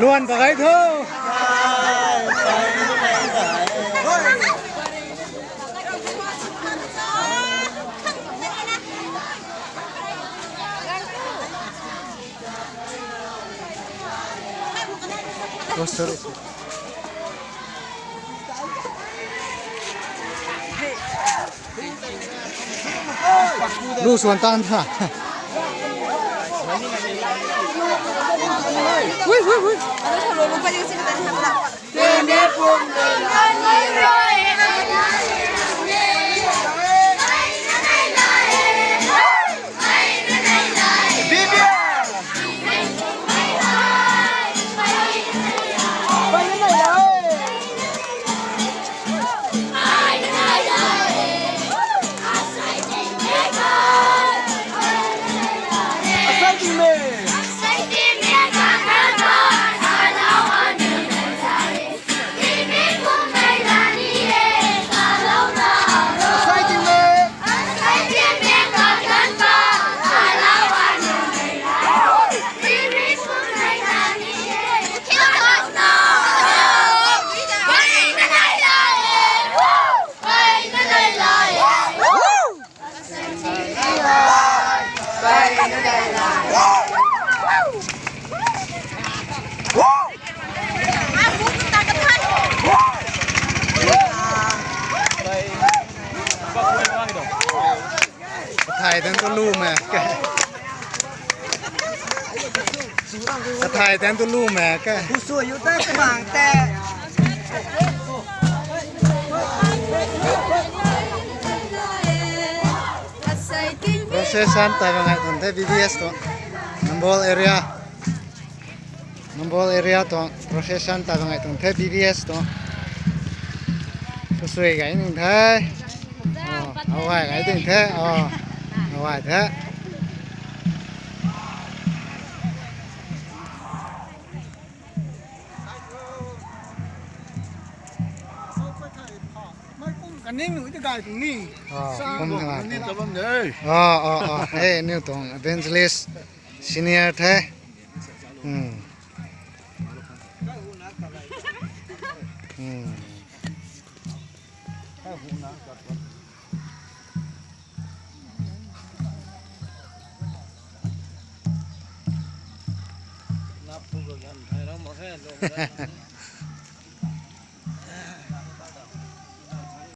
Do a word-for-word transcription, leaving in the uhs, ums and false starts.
Luan pakai tho. Oh, sorry. Lu suan tan tha. Ui, ui, ui. Kathai tan tu lu me ke. Kathai tan tu lu me ke. Kusui yu ta kumang te. Procession ta bangai tun te B B S tu. Nambol area. Nambol area tuang procession ta bangai tuang the B B S tuang. Kasui gai ning the. Oh, awai gai ding the. Oh, awai the. Kaning nu ita gai tuang ni. Oh, kum na gai tuang. Oh, oh, oh. Hey, niw tuang evangelist senior the. Hmm. Hmm.